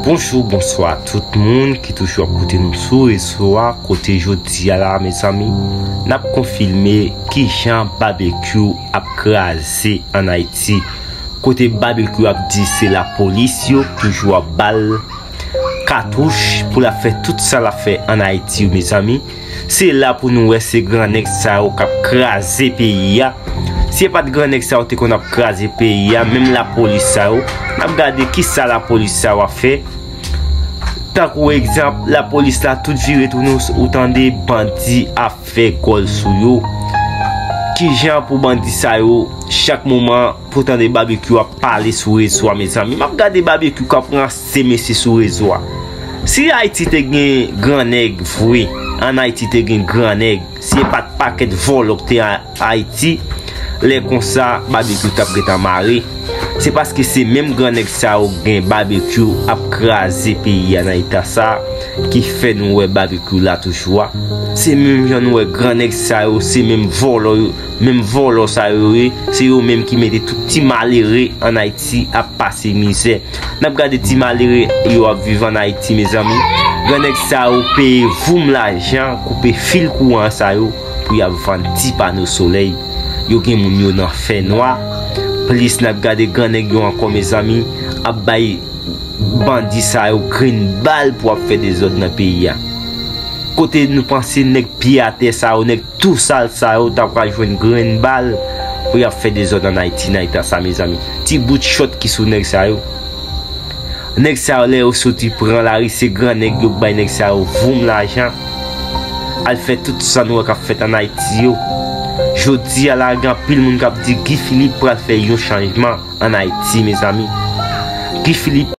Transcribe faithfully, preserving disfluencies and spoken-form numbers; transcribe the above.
Bonjou, bonswa tout moun ki toujou ap koute nou sou rezo a. Kote jodi a la, mezanmi, n ap konfime kijan babekyou ap kraze ann Ayiti. Kote babekyou ap di se lapolis yo toujou ap ba l katouch pou l ap fè tout sa l ap fè ann Ayiti yo, mezanmi. Se la pou nou wè se gran nèg sa yo k ap kraze peyi a. Si e pa t gran nèg sa yo te konn ap kraze peyi a, menm lapolis sa yo, n ap gade kisa lapolis sa yo ap fè. Tankou egzanp, lapolis la tout vire tounen, ou tande bandi ap fè kòl sou yo. Kijan pou bandi sa yo, chak moman pou tande babekyou ap pale sou rezo a, mezanmi? M ap gade babekyou k ap ranse mesye sou rezo a. Si Ayiti te gen gran nèg vre, ann Ayiti te gen gran nèg, si e pa t pakèt vòlò k te a- Ayiti, lè konsa babekyou t ap gentan mare. Se paske se menm gran nèg sa yo gen babekyou ap kraze peyi a nan eta sa ki fè nou wè babekyou la toujou a. Se menm jan nou wè gran nèg sa yo, se menm vòlò yo, menm vòlò sa yo ye, se yo menm ki mete tout ti malere ann Ayiti ap pase mizè. N ap gade ti malere yo ap viv ann Ayiti, mezanmi. Gran nèg sa yo peye voum lajan, koupe fil kouran sa yo pou y ap vann ti pano solèy. Yo gen moun yo nan fènwa. Plis n ap gade gran nèg yo ankò, mezanmi, ap bay bandi sa yo grenn bal pou ap fè dezòd nan peyi a. Kote nou panse nèg pye atè sa yo, nèg tou sal sa yo ta pral jwenn grenn bal pou y ap fè dezòd ann Ayiti nan eta sa, mezanmi? Ti bout chòt ki sou nèg sa yo. Nèg sa yo, lè yo soti pran lari, se gran nèg yo k bay nèg sa yo voum lajan. Al fè tout sa nou wè k ap fèt ann Ayiti yo. Jodi a la, gen anpil moun k ap di Guy Philippe pral fè yon chanjman ann Ayiti, mezanmi. Guy Philippe